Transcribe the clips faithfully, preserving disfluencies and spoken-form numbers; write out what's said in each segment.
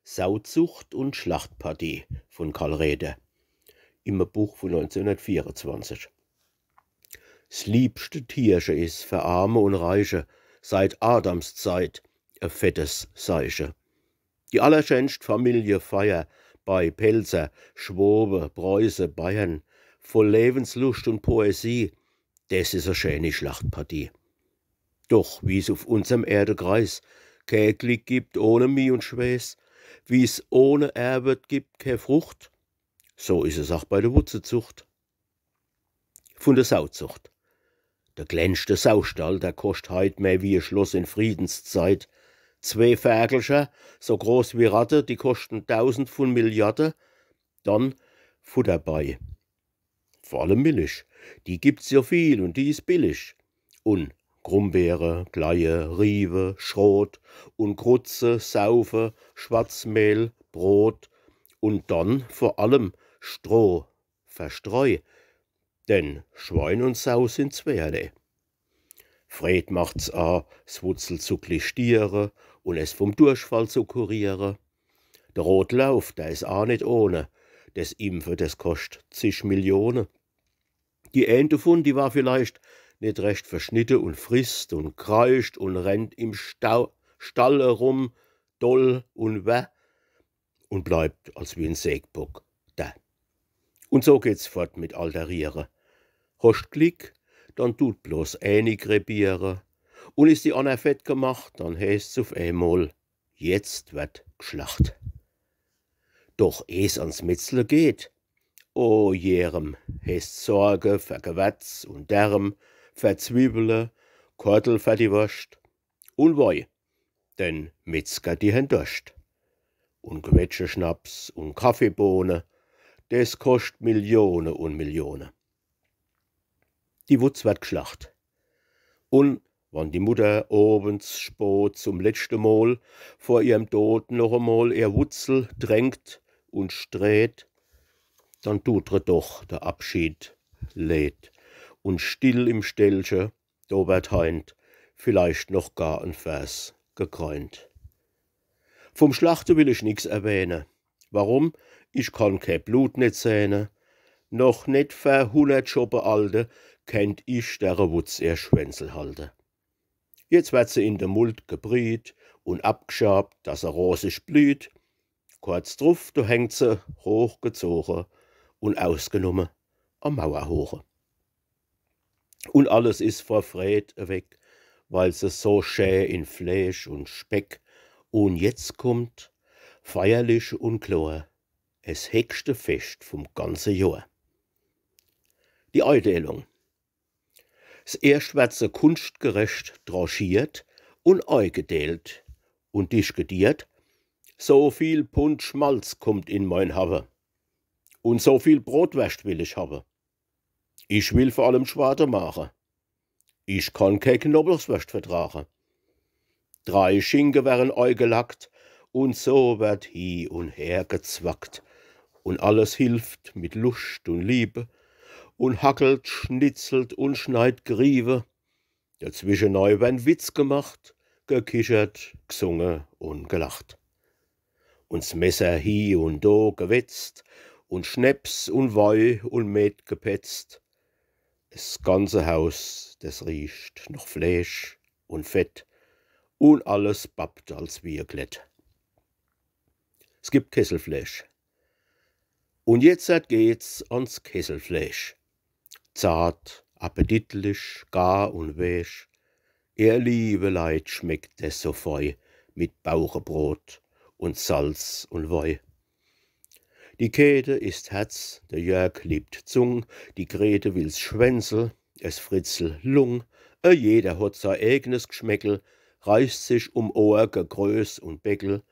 Sauzucht und Schlachtpartie von Karl Räder, im Buch von neunzehnhundertvierundzwanzig. S liebste Tierche is für Arme und Reiche seit Adams Zeit e fettes Seiche. Die allerschänscht Familiefeier bei Pälzer, Schwobe, Preuße, Bayern, voll Lewensluscht und Poesie, des is e schäni Schlachtpartie. Doch wie's uf unserm Erdekreis kä Glick gibt ohne Mieh und Schwäß, wie's ohne Erwet gibt kä Frucht, so is es ach bei der Wutzezucht. Von der Sauzucht. Der klenschte Saustall, der koscht heit mehr wie e Schloss in Friedenszeit. Zwee Ferkelcher, so groß wie Ratte, die koschten tausend vun Milliarde. Dann Futter bei. Vor allem Milch, die gibt's jo viel und die is billig. Und Grumbeere, Kleie, Riewe, Schrot und Krutze, Saufe, Schwarzmehl, Brot und dann vor allem Stroh, Verstreu. Denn Schwein und Sau sind zweierlei. Fred macht's a, s Wutzel zu klistiere und es vom Durchfall zu kuriere. Der Rotlauf, der is a net ohne. Des Impfe, des koscht zig Millione. Die een devun, die war vielleicht net recht verschnitte und frisst und kreischt und rennt im Stau, Stall erum, doll und wirr und bleibt als wie en Sägbock da. Und so geht's fort mit all der Riere. Hoscht Glick, dann tut bloß ääni krepiere. Und is die anner fett gemacht, dann heeßt's uf eemol, jetzt werd gschlacht. Doch eh's ans Metzle geht, o jerem, heeßt's sorge fer Gewärz und Därm, fer Zwiwwele, Kordel fer die Worscht und Woi, denn Metzger, die hen Dorscht. Und Quetscheschnaps und Kaffeebohne, des koscht Millione und Millione. Die Wutz werd gschlacht. Und wann die Mutter owends spot zum letschte Mol vor ihrem Tod noch emol ihr Wutzel tränkt und streht, dann tut re doch der Abschied leed. Und still im Ställche, do werd heint vielleicht noch gar en Vers gekreint. Vom Schlachte will ich nix erwähne. Warum? Ich kann kä Blut net sehne. Noch net fer hunnert Schoppe Alte kennt ich dere Wutz ihr Schwänzel halte. Jetzt werd se in de Muld gebriet und abgschabt, dass se rosig blieht. Korz druf, do hängt se hochgezoge und ausgenumme am Mauerhoche. Und alles is vor Fred eweg, weil se so schä in Fleesch und Speck. Und jetzt kummt, feierlich und klor, es hegschte Fescht vom ganze Johr. Die Eideelung. S erscht werd se kunschtgerecht tranchiert und eigedeelt und dischgediert. So viel Pund Schmalz kummt in mein Hawe. Und so viel Brotwerscht will ich hawe. Ich will vor allem Schwarte mache. Ich kann kä Knoblauchswerscht vertrache. Drei Schinke weren eigelackt und so werd hie und her gezwackt. Und alles hilft mit Luscht und Liebe und hackelt, schnitzelt und schneidt Griewe. Dazwische nei wern Witz gemacht, gekichert, gsunge und gelacht. Und s Messer hie und do gewetzt und Schneps und Woi und Met gepetzt. S ganze Haus, des riecht noch Fleesch und Fett und alles babbt als wie e Klett. S gibt Kesselfleesch. Und jetzert geht's ans Kesselfleesch. Zart, appetitlich, gar und weech. Ehr liewe Leit, schmeckt des so fei mit Bauchebrot und Salz und Woi. Die Käthe isst Herz, der Jörg liebt Zung, die Grete will's Schwänzel, es Fritzel Lung. E jeder hot sei eegnes Gschmäckel, reißt sich um Ohr, Gegröß und Bäckel.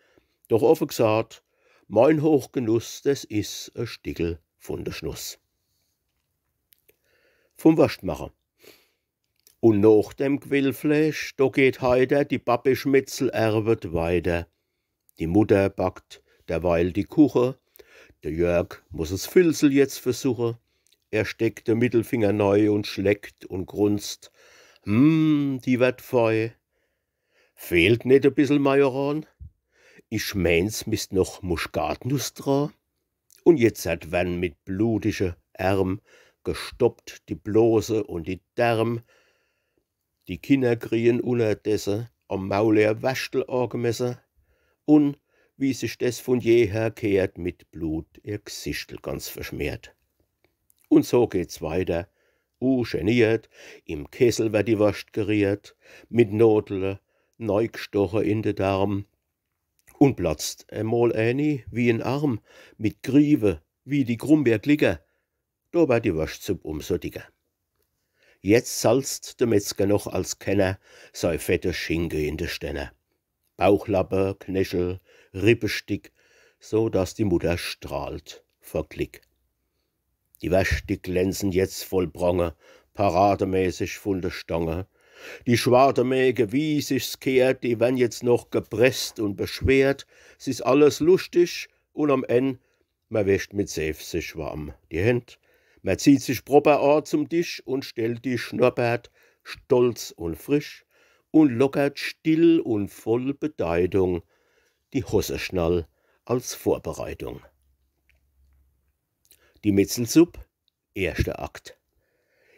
Doch offe gsaat, mein Hochgenuss, des is e Stickel vun de Schnuss. Vum Worschtmache. Und noch dem Quellfleesch, do geht heiter die babbisch Metzelerwet weiter. Die Mutter backt derweil die Kuche. Der Jörg muss es Filzel jetzt versuche. Er steckt de Mittelfinger nei und schleckt und grunzt. Hm, die werd fei. Fehlt net e bissel Majoran? Ich meen's, misst noch Muschkatnuss dra. Un jetzert wern mit blutige Ärm gestoppt die Blose un die Därm. Die Kinner krieen unnerdesse am Maul ehr Werschtel agemesse. Un, wie sich des vun jeher gheert, mit Blut ehr Gsichtel ganz verschmeert. Un so geht's weiter, ugeniert, im Kessel werd die Worscht geriehrt, mit Nodele neigstoche in de Darm. Un platzt emol eeni wie en Arm, mit Griewe wie die Grumbeerglicker, do werd die Worschtsupp umso dicker. Jetzt salzt de Metzger noch als kenner sei fette Schinke in de Stänner. Bauchlappe, Knechel, Rippestick, so dass die Mutter strahlt vor Glick. Die Wärscht, die glänzen jetzt voll Prange, parademäßig vun de Stange. Die Schwartemäge, wie sich's gheert, die wern jetzt noch gepresst un beschwert. S is alles luschtig un am Enn, mer wäscht mit Seef sich warm die Händ. Mer zieht sich propper a zum Tisch un stellt die Schnurrbärt stolz un frisch un lockert still un voll Bedeitung die Hosseschnall als Vorbereitung. Die Metzelsupp, erschter Akt.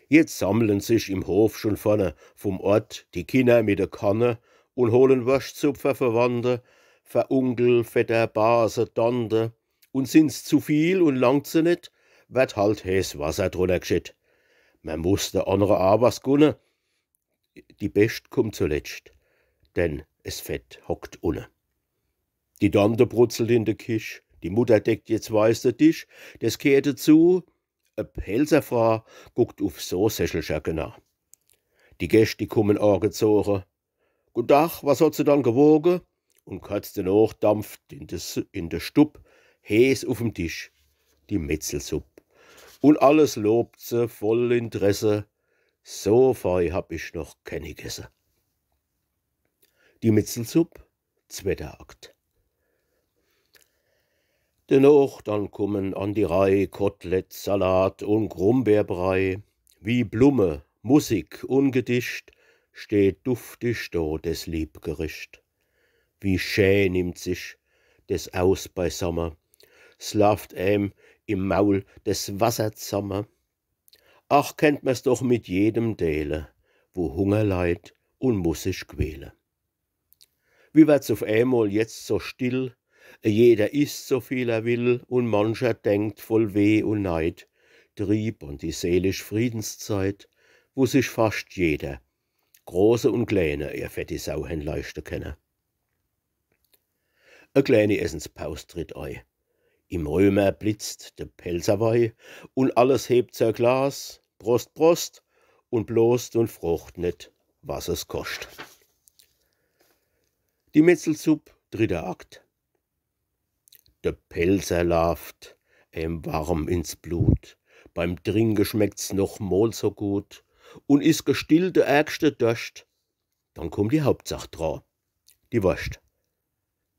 Jetzt sammlen sich im Hof schon vorne vum Ort die Kinner mit de Kanne un holen Worschtsupp fer Verwandte, fer Unkel, Vetter, Base, Tante. Un sin's zu viel un langt se net, werd halt heeß Wasser drunner gschütt. Mer muss de annere a was gunne. Die Bescht kummt zuletscht, denn es Fett hockt unne. Die Tante brutzelt in de Kisch, die Mutter deckt jetzt weiß de Tisch, des gheert dezu, e Pälzerfraa guckt uf so Sechelcher genau. Die Gäscht, die kummen agezoge. „Guten Tag, was hot se dann gewoge?“ Un kurz denoch dampft in de, S- in de Stubb heeß uf'm Tisch die Metzelsupp. Un alles lobt se voll Interesse, so fei hab ich noch kenni gesse. Die Metzelsupp, zwetter Akt. Denoch dann kummen an die Reih Kotelett, Salat un Grumbeerbrei. Wie Blumme, Musik un Gedicht steht duftig do des lieb Gericht. Wie schä nimmt sich des aus beisamme, s laaft em im Maul des Wasser zamme. Ach, kennt mer's doch mit jedem deele, wo Hunger leidt un muss sich quäle. Wie werd's uf emol jetzt so still? E jeder isst so viel er will, un mancher denkt voll Weh un Neid drieb an die selig Friedenszeit, wo sich fascht jeder, Große un Kleene, ehr fetti Sau hen leischte kenne. E kleeni Essenspaus tritt ei. Im Römer blitzt de Pälzerwei un alles hebt sei Glas, Prost, Prost, un blost un frocht net, was es koscht. Die Metzelsupp, dritter Akt. De Pälzer laaft em warm ins Blut. Beim Trinke schmeckt's noch mol so gut. Un is gestillt de ärgste Dorscht, dann kummt die Hauptsach dra, die Worscht.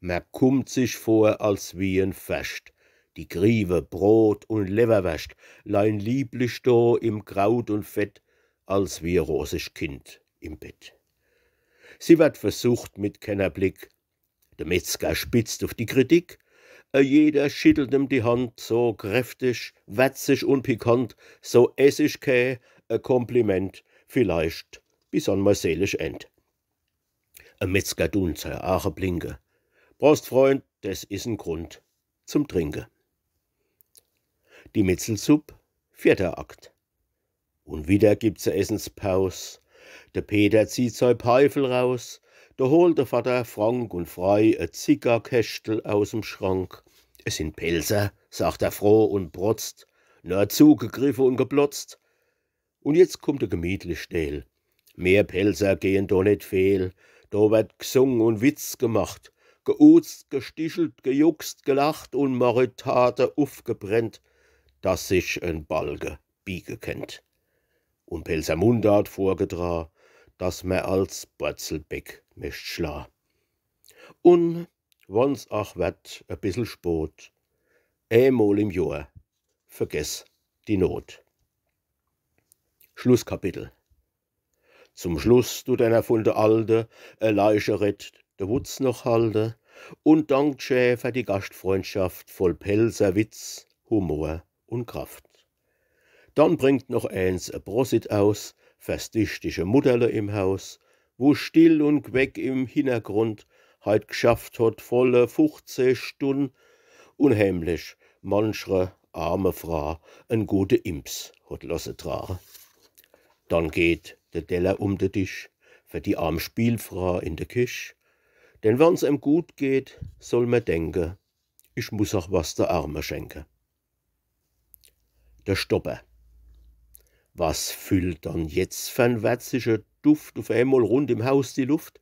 Mer kummt sich vor als wie en Ferscht. Die Griewe, Brot un Lewwerwerscht leihn lieblich do im Kraut un Fett, als wie e rosig Kind im Bett. Sie werd versucht mit Kennerblick, de Metzger spitzt uf die Kritik. E jeder schittelt em die Hand, so kräftig, werzig un pikant, so ess ich kä e Kompliment, vielleicht bis an mei selig End. E Metzger dun sei Aache blinke. Prost, Freund, des is en Grund zum Trinke. Die Metzelsupp, vierter Akt. Un wieder gibt's e Essenspaus. De Peter zieht sei Peifel raus. Do holt de Vatter frank un frei e Zigarkäschtel aus em Schrank. „Es sin Pälzer“, sagt er froh un protzt, nur zugegriffe un geplotzt. Un jetzt kummt e gemietlich Deel. Mehr Pälzer gehen do net fehl. Do werd gsung un Witz gemacht, geuzt, gestichelt, gejuckst, gelacht un Moritate ufgebrennt, dass sich en Balke biege kennt. Un Pälzer Mundart vorgedra, dass mer als Borzelbeck mischt schla. Un wann's ach werd e bissel spot, emol im Johr vergess die Not. Schlusskapitel. Zum Schluss dut einer vun de Alte e Leichered de Wutz noch halte, un dankt schä fer die Gaschtfreundschaft voll Pälzer Witz, Humor un Kraft. Dann bringt noch eens e Prosit aus fers dichtige Mutterle im Haus, wo still un queck im Hinnergrund heit gschafft hot volle fuchzeh Stunn un heimlich manchre arme Fra en gute Imps hot losse trage. Dann geht de Teller um de Tisch fer die arm Spielfra in de Kich. Denn wann's em gut geht, soll mer denke, ich muss ach was de Arme schenke. De Stopper. Was füllt dann jetzt fer'n werzige Duft uf emol rund im Haus die Luft?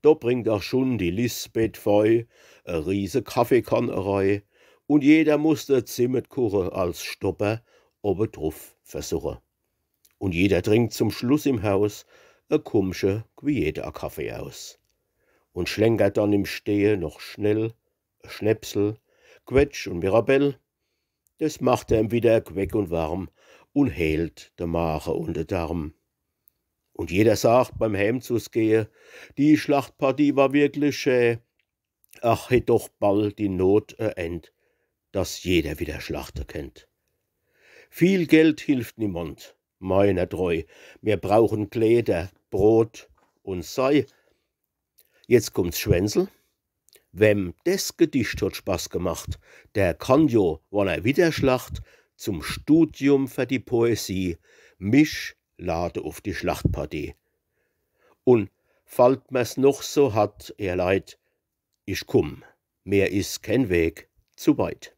Do bringt ach schun die Lisbeth Fei e riese Kaffeekann erei, un jeder muss de Zimmetkuche als Stopper owwe druf versuche. Un jeder trinkt zum Schluss im Haus e Kummche Quieta-Kaffee aus un schlenkert dann im Stehe noch schnell e Schnäpsel, Quetsch un Mirabell. Des macht em wieder queck un warm un heelt de Mage un de Darm. Un jeder sagt beim Heimzugehe, die Schlachtpartie war wirklich schä. Ach, hett doch bald die Not e End, dass jeder wieder schlachte kennt. Viel Geld hilft niemand, meiner treu. Mir brauchen Kläder, Brot un Sei. Jetzt kummt's Schwänzel. Wem des Gedicht hot Spaß gemacht, der kann jo, wann er wieder schlacht, zum Studium fer die Poesie mich lade uf die Schlachtpartie. Un fallt mer's noch so hart, ehr Leit, ich kumm, mir is keen Weg zu weit.